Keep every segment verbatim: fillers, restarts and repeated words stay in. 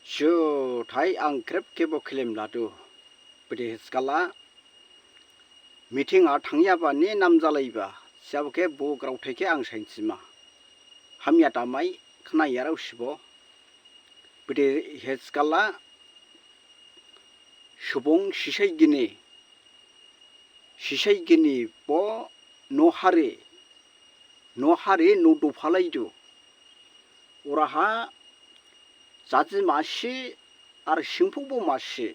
Juthai ang khrip khebo khulum ladu. Bede thikhala, meeting ha thangyaba ni namjalaiba, sabo khe bo graothai khe ang sainthima. Hamya damai khnayarao sibo. Bede thikhala, subung sisai gini, sisai gini bo noh hari, noh hari noh dophalaidu. Oraha jaji masi ar singphongbo masi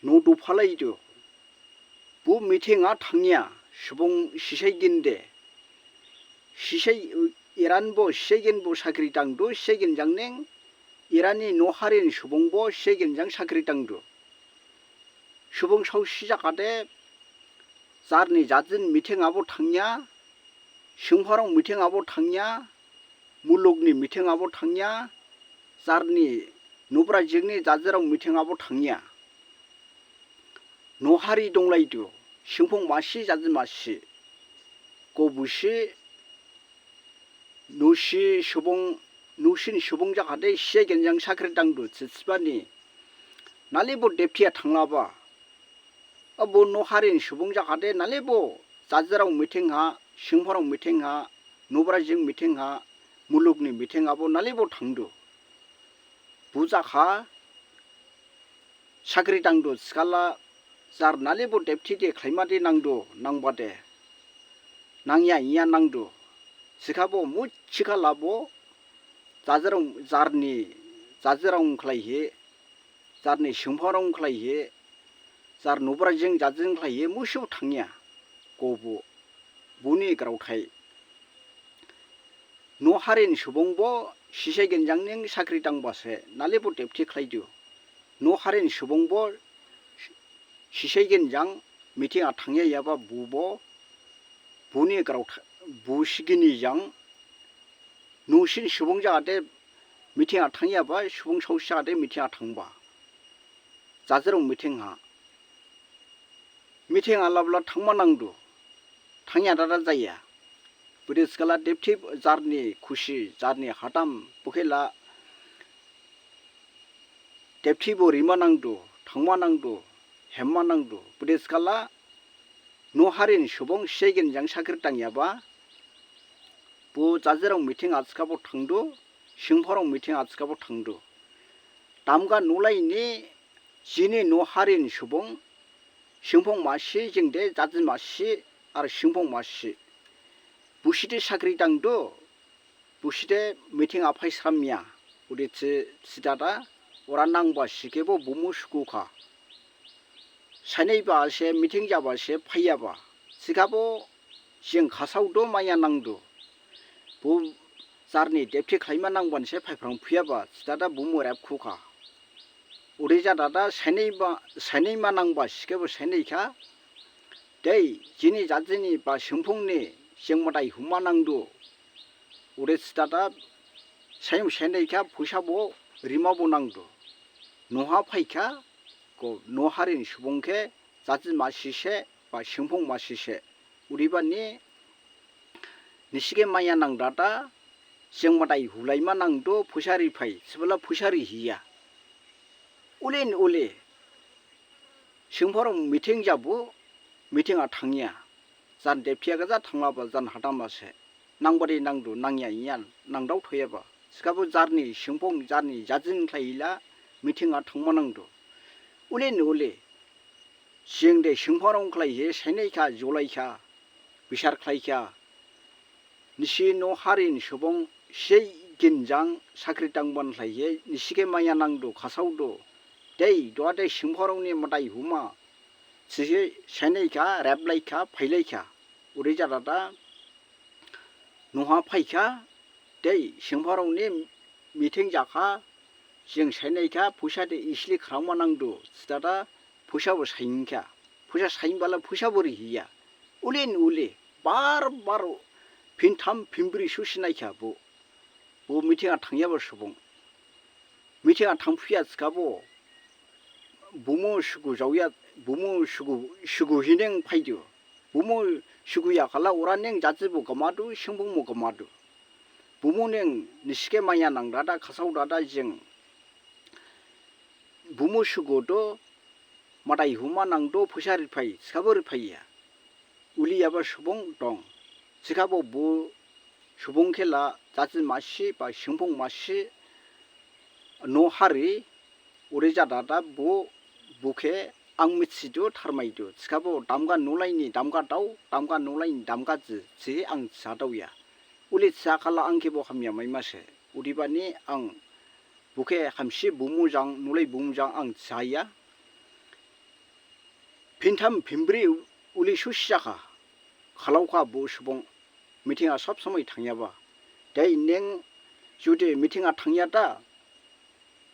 noh dophalaidu. Bo meeting ha thangya, subung sisai ginde. Sisai, eran bo sisai gin bo sakri dangdu, sisai gin jang ning, erani noh harin subung bo sisai gin jang sakri dangdu. Subung saosi jakhade, jarni jajini meeting habo thangya, singphongni meeting habo thangya, mulukni meeting habo thangya, jarni nubrajikni jajirao meeting habo thangya. Noh hari donglaidu, singphong masi jaji masi. Kobusi, nusi subung, nusin subung jakhade sisai gin jang sakri dangdu, sisibani. Nalibo deputy ha thanglaba. Abo noh harin subung jakhade nalibo jajirao meeting ha, singphongrao meeting ha, nubrajik meeting ha, mulukni meeting habo nalibo thangdu. Bo jakha sakri dangdu thikhala jar nalibo deputy de khlaimade nangdu nangbade. Nangya iya nangdu. Thikhabo mu thikhalabo jajirao jarni jajirao khlaihi, jarni singphongrao khlaihi, jar nubrajik jajin khlaihi, musu thangya. Kobo, boni graothai. Noh harin subung bo sisai gin jang ning sakri dangbase, nalibo deputy khlaidu. Noh harin subung bo sisai gin jang meeting ha thangyayaba bo bo, boni graothai, bo sigini jang, nusin subung jakhade meeting ha thangyaba, subung saosi jakhade meeting ha thangba. Jajirao meeting ha. Meeting ha labla thangma nangdu. Thangya dada jaya. Bede thikhala deputy jarni khusi, jarni hadam, bokhela deputy bo rima nangdu, thangma nangdu, hemma nangdu. Bede thikhala noh harin subung sisai gin jang sakri dangyaba, bo jajirao meeting ha thikhabo thangdu, singphongrao meeting ha thikhabo thangdu. Damga nolaini jini noh harin subung, singphong masi jingde jaji masi ar singphong masi. Buside sakri dangdu, buside meeting ha phaisramya, ode thi-, thidada, ora nangba sikhebo bumu sukukha. Sainaiba se meeting jaba se phaiyaba. Thikhabo jing khasaodu maya nangdu. Bo jarni deputy khlaima nangban se phaiphrang phuyaba, thidada bumu repkhukha. Ode jadada sainaiba, sainaima nangba sikhebo sainaikha. Dei, jini jajini ba singphongni jing madai huma nangdu. Ode thidada sain-, sainaikha phuisabo rimabo nangdu. Noha phaikha, ko noh harin subung khe jaji masise ba singphong masise. Odebani nisi khe maya nangdada, jing madai hulaima nangdu, phuisa riphai, thibala phuisa rihiya. Ule ni ule, singphongrao meeting jabu, meeting ha thangya. Jan deputy ha gaja thanglaba, jan hadam ha se. Nangbade nangdu, nangya iyan, nangdao thoyaba. Thikhabo jarni singphong, jarni jajin khlaila, meeting ha thangma nangdu. Ule ni ule, jing de singphongrao khlaihi, sainaikha, jolaikha, bisar khlaikha. Nisi noh harin subung sei ginjang sakri dangban khlaihi, nisi khe maya nangdu, khasaodu. Dei, duha de singphongrao ni madai huma. Sise sainaikha, replaikha, phailaikha. Ode jadada, noha phaikha, dei, singphongrao ni meeting jakha, jing sainaikha, phuisa de isli khrangma nangdu, thidada, phuisa bo sainkha. Phuisa sainbala phuisa bo rihiya. Ule ni ule, bar bar, phintham, phinbri susi naikha bo. Bo meeting ha thangyaba subung. Meeting ha thangphuya thikhabo, bumu sugu jaoya, bumu sugu, sugu hineng phaidu. Bumu suguya khala ora ning jaji bo gamadu, singphong bo gamadu. Bumu ning nisi khe maya nangdada, khasaodada jing Bumu sugo do, madai huma nang do, phuisa riphai, thikhabo riphaiya. Uliyaba subung dong. Thikhabo bu subung khela jaji masi ba singphung masi noh hari, uri jadada bu, bu khe ang mithidu tharmaidu. Thikhabo damga nolaini damga dao, damga nolaini damga ji, thihi ang jadaoya. Uli thikhala ang khebo hamya maima se. Odebani ang bu khe hamsi bumu jang, nolai bumu jang ang jaya. Phintham phinbri uli susi jakha. Khalaokha bu subung meeting ha sob somoi thangyaba. Dei ning judi meeting ha thangya da,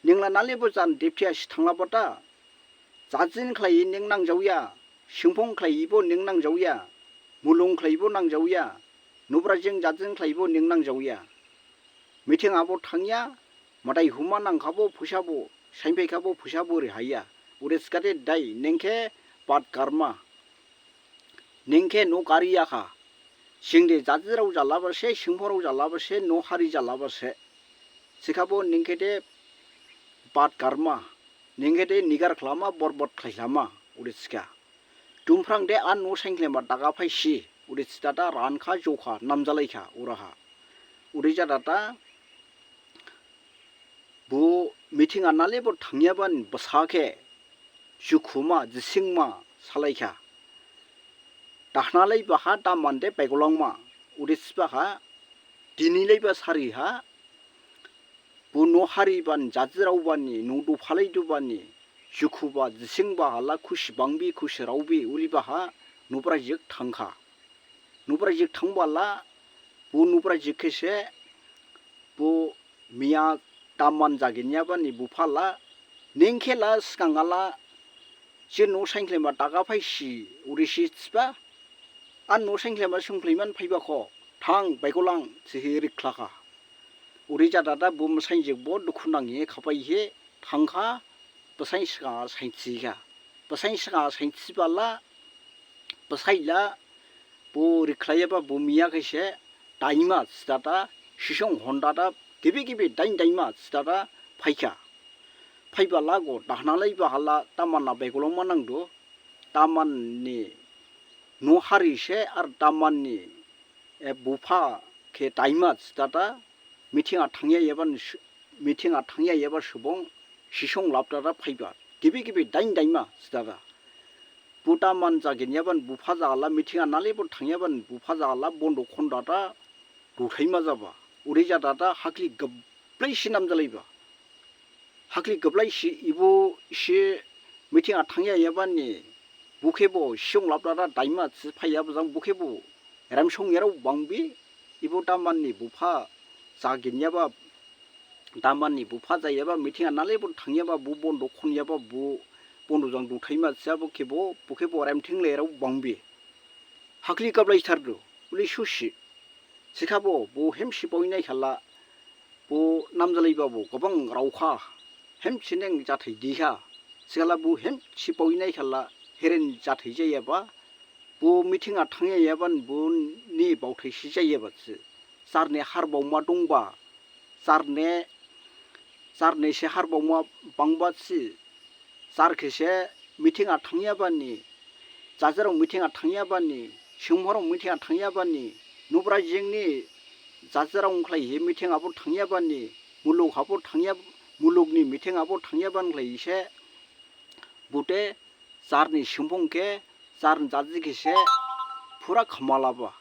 ningla nalebo jan depthi ha si thanglaba da. Jajin khlaihi ning nangjaoya, singphung khlaihibo ning nangjaoya, mulung khlaihibo nangjaoya, nubrajing jajin khlaihibo ning nangjaoya. Meeting habo thangya, madai huma nangkhabo phuisabo, sainphaikhabo phuisabo rihaiya. Uri thikhade dai, ning khe bat garma. Ning khe noh gariyakha. Singde jajirao jalaba se, singphungrao jalaba se, noh hari jalaba se. Thikhabo ning khe de bat garma. Ning khe de nigar khlama, borbot khlailama. Uri thikha. Dumphrang de an noh sainkhlemba daga phaisi. Uri thidada rankha jokha, namjalaikha, uraha. Uri jadada bu meeting ha nalebo thangyabani basa khe jukhuma, jisingma, salaikha. Dahnalaibaha daman de baigolangma, uri thibaha, dinilaiba sariha, bu noh haribani, jajiraobani, noh dophalaidubani, jukhuba, jisingba hala khusi bangbi, khusi raobi, ulibaha, nubrajik thangkha. Nubrajik thangbala, bu nubrajik khe se, bu miya daman jaginyabani buphala, ning khela sgangala, je noh sainkhlemba daga phaisi, uri si thiba, an noh sainkhlemba sungkhlaimane phaibakho, thang, baigolang, thihi rikhlakha. Uri jadada bu masainjikbo dukhu nanghi khaphaihi thangkha, basain sgangha sainthikha. Basain sgangha sainthibala, basaila, bu rikhlaiyaba bu miya khe se, daima thidada, sisong hondada, gibi gibi dain daima thidada, phaikha. Phaibala go, dahnalaiba hala, damanna baigolangma nangdu, damanni noh hari se, ar damanni, e, bupha khe daima thidada, meeting ha thangyayaba, meeting ha thangyayaba subung, sisong labdada phaiba. Gibi gibi dain daima thidada. Bu daman jaginyabani bupha jala, meeting ha nalebo thangyabani bupha jala, bondo khondada, dothaima jaba. Uri jadada, hakhli gablai si namjalaiba. Hakhli gablai si, ibo si meeting ha thangyayabani, bu khebo sisong labdada daima thiphaiyaba jang bu khebo remsongyarao bangbi, ibo damanni bupha jaginyaba, damanni bupha jayaba, meeting ha nalebo thangyaba, bu bondo khonyaba, bu bondo jang dothaima thiyaba khebo, bu khebo remthinglairao bangbi. Hakhli gablai thardu, uli susi. Thikhabo, bu hemsi baoinai khala, bu namjalaibabo gabang raokha, hemsi ning jathai dikha, thikhala bu hemsi baoinai khala, heren jathai jayaba, bu meeting ha thangyayabani bu ni baothai si jayaba thi. Jarni harbaoma dongba, jarni, jarni se harbaoma bangba thi, jar khe se meeting ha thangyabani, jajirao meeting ha thangyabani, singphungrao meeting ha thangyabani, nubrajingni jajirao khlaihi meeting habo thangyabani, muluk habo thangya, mulukni meeting habo thangyabani khlaihi se, bute jarni singphung khe, jarni jaji khe se, phura khamalaba,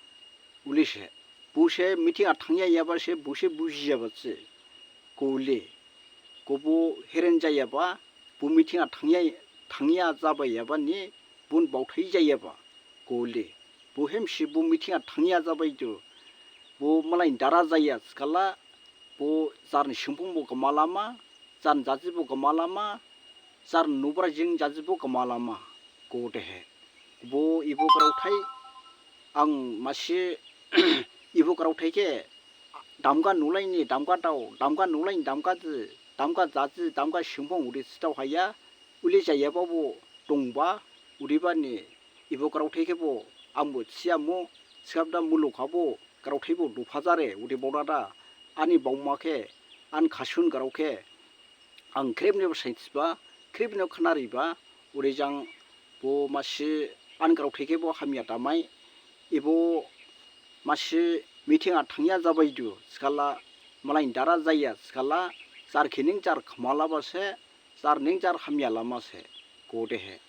uli se. Bu se meeting ha thangyayaba se, bu se bujiyaba se. Kole. Kobo heren jayaba, bu meeting ha thangya, thangya jabaiyabani, bun baothai jayaba. Kole. Bu hemsi bu meeting ha thangya jabaidu. Bu malaini dara jaya thikhala, bu jarni singphungbo gamalama, jarni jajibo gamalama, jarni nubrajing jajibo gamalama. Kodehe. Bo ibo graothai, ang masi ibo graothai khe damga nolaini damga dao, damga nolaini damga ji, damga jaji, damga singphung uri thidao haya, uli jayababo dongba, uribani ibo graothai khebo angbo thiyamu, thikhabo da muluk habo graothaibo dopha jare, uri baodada, ani baoma khe, ani khasun grao khe, ang khrip nibo sainthiba, khrip no khna riba, ode jang bo masi ani graothai khe bo hamya damai, ebo masi meeting ha thangya jabaidu, thikhala malai ni dara jaya, thikhala jar khe ning jar khma laba se, jar ning jar hamya lama se, odehe.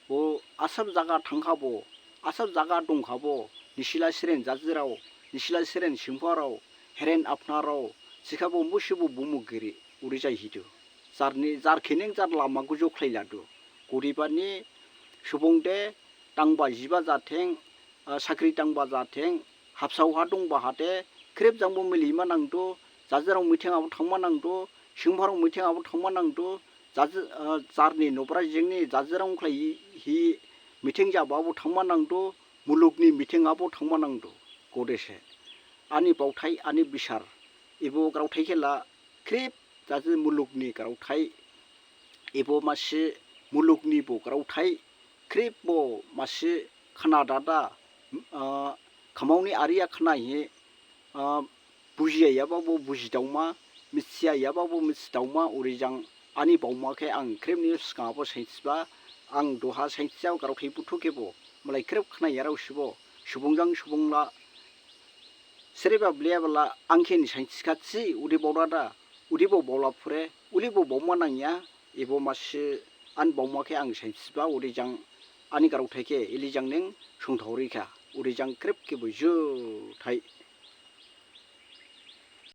Bo asab jaga thangkhabo, asab jaga dongkhabo, nisi la seren jajirao, nisi la seren singpharao, heren aphnarao, thikhabo musibo bumu giri, ode jaihidu. Jarni, jar khe ning jar lama guju khlailadu. Odebani subung de thangba jiba jatheng, ah, sakri thangba jatheng, habsao ha dongba ha de, khrip jangbo milima nangdu, jajirao meeting habo thangma nangdu, singpharao meeting habo thangma nangdu, jaji-, ah, jarni nobra jingni jajirao khlaihi meeting jaba bo thangma nangdu, mulukni meeting habo thangma nangdu, odese. Ani baothai, ani bisar, ebo graothai khe la khrip jaji mulukni graothai, ebo masi mulukni bo graothai, khrip bo masi khna dada, ah, khmaoni ariya khnahi, ah, bujiyayaba bo bujidaoma, mithiyayaba bo mithidaoma, ode jang ani baoma khe ang khrip ni sgang ha bo sainthiba, ang duha sainthiyaba graothai buthu khe bo, malai khrip khnayarao sibo, subung jang subung la, sereba bliyaba la, ang khe ni sainthikha thi, ode baodada, ode bo baola phure, ode bo baoma nangya, ebo masi ani baoma khe ang sainthiba, ode jang ani graothai khe, ili jang ning songthaorikha, ode jang khrip khe bo juthai.